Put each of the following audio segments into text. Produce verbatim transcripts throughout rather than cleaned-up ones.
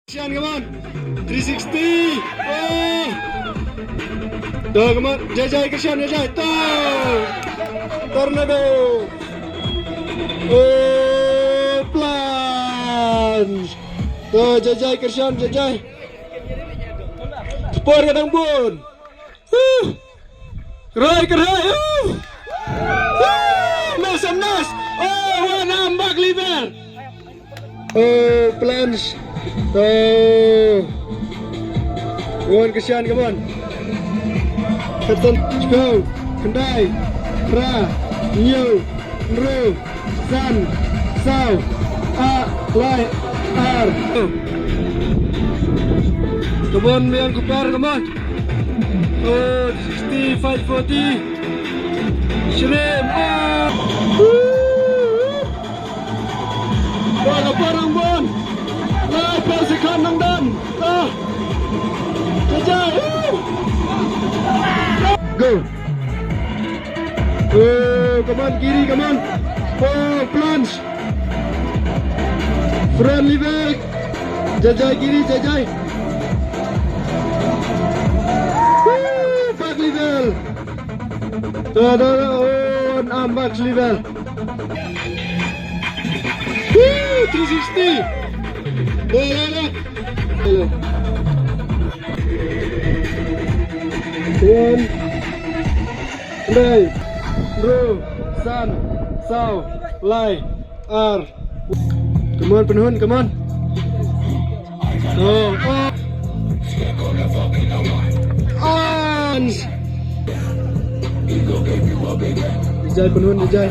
Kyrshan, come on. Three sixty. Oh. To, come on. Jai Jai Kyrshan, Jai Jai. To. Tornado. Oh, plunge. To, Jai Jai Kyrshan, Jai Jai. Spor ka dang bun. Huh. Roi kyrhai. Huh. Huh. Nas am nas. Oh, wan am bak liver. Oh, plunge. To. Wan Kyrshan, come on. Katan, shiphew, khyndai, phra, hynñiew, hynriew, san, saw, ah, lai, ar. Come on, Miang Kupar, come on. Oh, sixty, five forty. Shrimp. Ah. Woo. Wah, la parang bon. Lai phew second nang dam. Ah. Jai jai. Woo. Go. Oh, come on, Giri, come on. Oh, plunge. Front level. Jai jai, Giri, jai jai. Woo, back level. Da, da, da. Oh, an arm back level. Woo, three sixty. Da, da, da. One. Khyndai, hynriew, san, saw, lai, ar. Come on, Pynhun, come on. Oh, oh. Ans. Jai Pynhun, jai.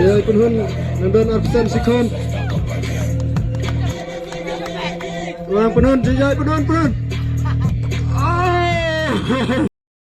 Jai Pynhun, nang don arphew san second. Wan Pynhun, jai, jai Pynhun, Pynhun. Ah.